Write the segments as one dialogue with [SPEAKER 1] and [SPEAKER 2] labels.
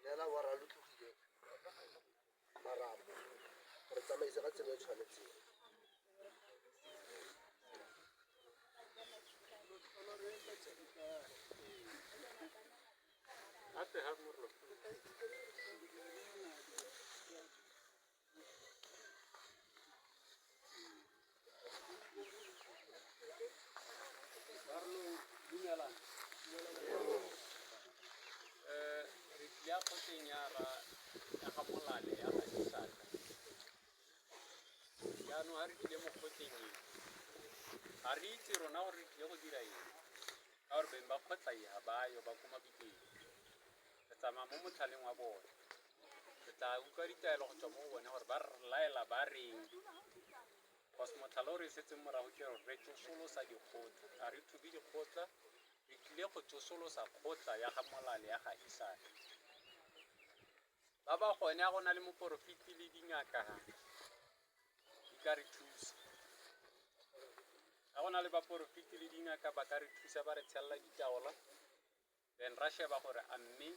[SPEAKER 1] Neela wa Ralotlogile marapo gore tsamaise ka tsela e tshwanetseng.
[SPEAKER 2] Dumelang. Re tlile ya kgotleng ya ra ya ga Molale ya ga Isaka. Jaanong ga re tlile mo kgotleng e, ga re itse rona gore re tlile go dira eng, ka gore beng ba kgotla e ga ba yo, ba ko mabitleng. Re tsamaya mo motlhaleng wa bone. Re tla utlwa ditaelo go tswa mo go bone gore ba re laela ba reng. Cause motlhala o re setseng morago ke gore re tsosolosa dikgotla, ga re thube dikgotla, re tlile go tsosolosa kgotla ya ga Molale ya ga Isaka. Ba ba gone a go na le moporofiti le dingaka di ka re thusa. Ga go na le baporofiti le dingaka ba ka re thusa ba re tshelela ditaola, then ra sheba gore a mme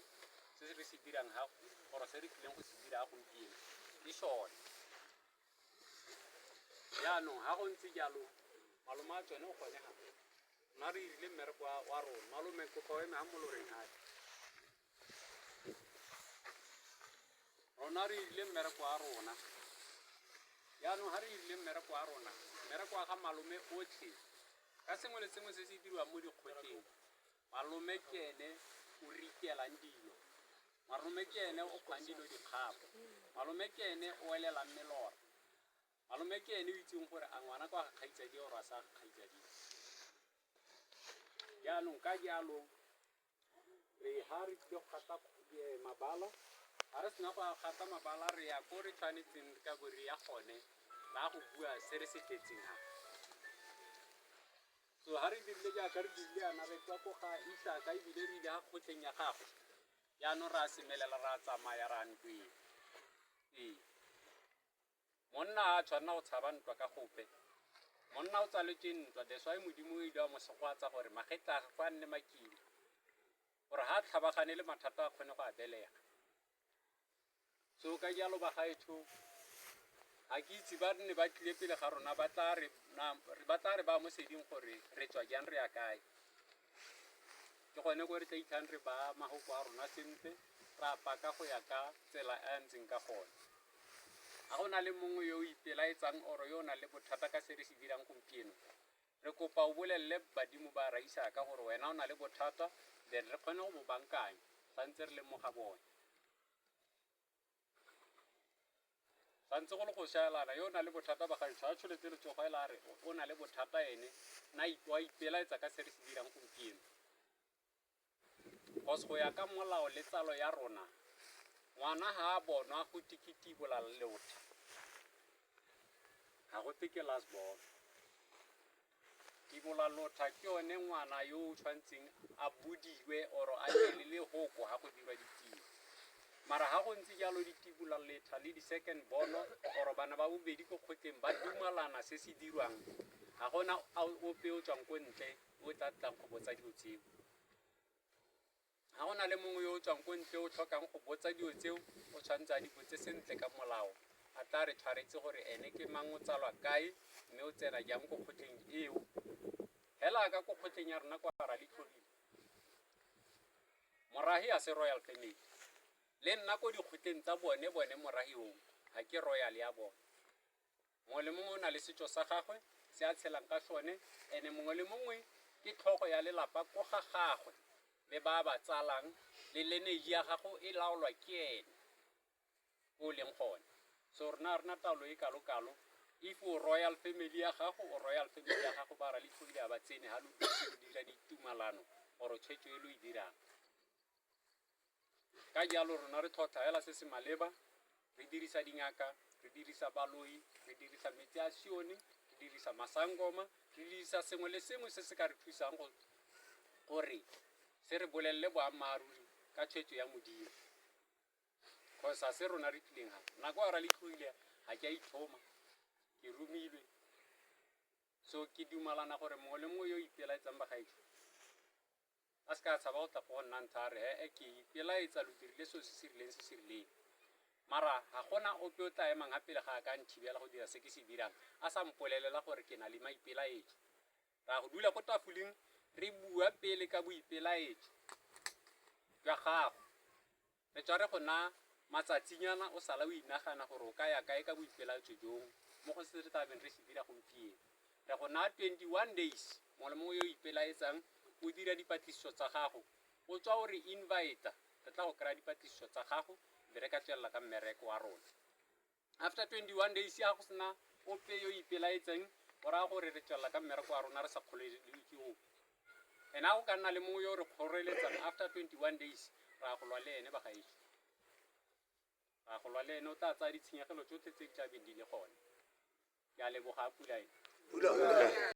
[SPEAKER 2] se re se dirang ga gore se re tlileng go se dira ga gompieno ke sone. Jaanong ga go ntse jalo, malome a tsone o gone ga rona re irile mmereko wa rona. Malome, kopa o eme ga moloreng gape. Rona re irile mmereko wa rona. Jaanong ga re irile mmereko wa rona, mmereko wa ga malome otlhe ka sengwe le sengwe se se diriwang mo dikgotleng, malome ke ene o ritelang dilo, malome ke ene o kgwang dilo dikgapo, malome ke ene o elelang melora, malome ke ene o itseng gore a ngwana kwa ga kgaitsadie or a sa ga kgaitsadie. Jaanong ka jalo re ha re tlile go gata mabala, ga re sena go gata mabala re ya ko re tshwanetseng re ka bo re ya gone, ra go bua se re se tletseng ha. So ha re dirile jaaka re dirile yana, re tswa ko ga Isaka ebile re ile ga kgotleng ya gagwe. Jaanong ra semelela ra tsamaya ra ntweng. Ee. Monna ga a tshwanela go tshaba ntwa ka gope. Monna o tsaletswe ntwa, that's why Modimo o ile wa mo segwatsa gore magetla a gagwe a nne makima, gore ga a tlhabagane le mathata a kgone go a belega. So ka jalo bagaetsho, ga ke itse ba nne ba tlile pele ga rona ba tla re ba tla re ba mo seding gore re tswa jang re ya kae. Ke gone ko re tla itlhang re ba mahoko a rona sentle, ra paka go ya ka tsela e a ntseng ka gone. Ga go na le mongwe yo o ipelaetsang or yo o nang le bothata ka se re se dirang gompieno, re kopa o bolelele badimo ba Raisaka gore wena o na le bothata, then re kgone go bo bankanya santse re le mo ga bone. Santse go le go shaelana, yo o nang le bothata ba gaetsho a tsholetse letsogo ela a re o na le bothata ene, na o a ipelaetsa ka se re se dirang gompieno. Cause go ya ka molao le tsalo ya rona, ngwana ga a bonwa go te ke tibola leotha, ga go te ke last born. Tibola lotha ke yone ngwana yo o tshwanetseng a bodiwe or a nne le lehoko ga go dirwa ditiro. Mara ga go ntse jalo ditibola letha le di-second born or bana ba bobedi ko kgotleng ba dumalana se se dirwang, ga gona ope o tswang ko ntle o tla tlang go botsa dilo tseo. Ga go na le mongwe yo o tswang ko ntle o tlhokang go botsa dilo tseo, o tshwanetse a di botse sentle ka molao, a tla re tshwaretse gore ene ke mang, o tsalwa kae, mme o tsena jang ko kgotleng eo. Hela ka ko kgotleng ya rona kwa Raletlhogile, morahi a se royal family. Le nna ko dikgotleng tsa bone bone morahi oo, ga ke royal ya bone. Mongwe le mongwe o na le setso sa gagwe se a tshelang ka sone, ene mongwe le mongwe ke tlhogo ya lelapa ko ga gagwe le ba ba tsalang, le lineage ya gago e laolwa ke ene ko o leng gone. So rona ga rena taolo e kalo-kalo. If o royal family ya gago, o royal family ya gago, ba Raletlhogile ga ba tsene ga lo dutse lo dira ditumalano or tshwetso e lo e dirang. Ka jalo rona re tlhotlha hela se se maleba, re dirisa dingaka, re dirisa baloi, re dirisa metsi a sione, re dirisa masangoma, re dirisa sengwe le sengwe se se ka re thusang gore se re bolelele boammaaruri ka tshwetso ya Modimo. Cause ga se rona re tlileng ga. Nako ya Raletlhogile ga ke a itlhoma, ke romilwe. So ke dumalana gore mongwe le mongwe yo o ipelaetsang bagaetsho, A se ka tshaba go tla go nna ntha a re he ke ipelaetsa lo dirile selo se se rileng se se rileng. Mara ga gona ope o tla emang ga pele ga a ka nthibela go dira se ke se dirang a sa mpolelela gore ke na le maipelaetso. Ra go dula ko tafoleng re bua pele ka boipelaetso jwa gago. Re tswa re go na matsatsinyana o sala o inagana gore o ka ya kae ka boipelaetso jong mo go se re tlabeng re se dira gompieno. Re go naya 21 days mongwe le mongwe yo o ipelaetsang o dira dipatlisiso tsa gago o tswa o re invite re tla go kry-a dipatlisiso tsa gago be re ka tswelela ka mmereko wa rona. After 21 days ya go sena ope yo o ipelaetseng go raya gore re tswelela ka mmereko wa rona re sa kgolelwe ke ope. And ga go ka nna le mongwe yo o re kgoreletsang after 21 days ra go lwa le ene bagaetsho. Ra go lwa le ene o tla tsaya ditshenyegelo tsotlhe tse di tlabeng di le gone. Ke a leboga pula e.
[SPEAKER 1] Pula.